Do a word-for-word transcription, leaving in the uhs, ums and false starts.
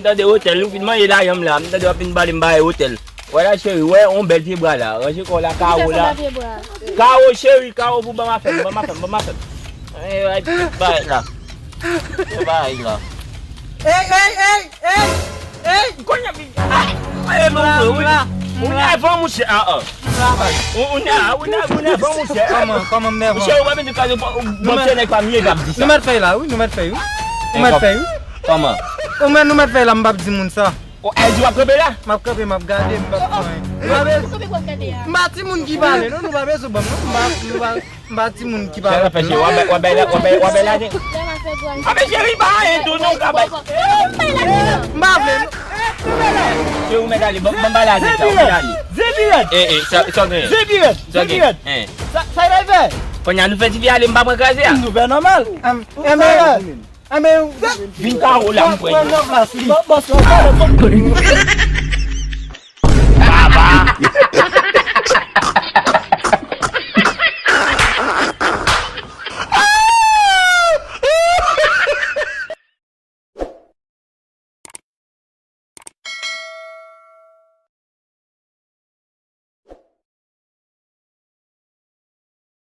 Tande otèl, ou fin manje lajan m la. M tande w ap vin pale m bagay otèl. Wè la, cheri, wè, on bèl pye bwa la. Ranje kò w la, kawo la. Kawo, cheri, kawo pou ban m afè m, ban m afè m, ban m afè m. Ay, ay, bagay la. Bagay la. Ey, ey, ey, ey, ey. Kounye a, ah, eh, mon frè, ou, ou nèvan, mouche, ah, ah. Ou, ou nè-, ou nè-, ou nèvan, mouche, ah. Kòman, kòman m nèvan? Mouche, ou pa vin di kazo, ou, ou, bon, se nèg pa miye k ap di sa. Nou mèt fèy la, wi, nou mèt fèy, wi. Nou mèt fèy, wi. Kòman? Ou mèt, nou mèt fèy la, m p ap di moun sa. O, Ayiti w ap kanpe la? M ap kanpe, m ap gade, m p ap fè anyen. M pa be-, m pa timoun ki pale, non, nou pa bezwen ban m, non. M pa, m pa, m pa timoun ki pale. Sa fè, cheri, w a bay, w a bay la, w a bay, w a bay la, cheri. A, men cheri, pa anyen tou, non, ka bay. M pa vle, non. Cheri, ou mèt ale, ban, ban m pale avèk sa, ou mèt ale. Zebi rèd. Eh, eh, sa, sa w genyen? Zebi rèd. Sa w genyen? Zebi rèd. Sa, sa y fè? Kounye a nou fè ti fi ale, m pa pran kraze a. Nou fè nòmal. Enben, Anben, vin kawo la, m pran yon. Baba!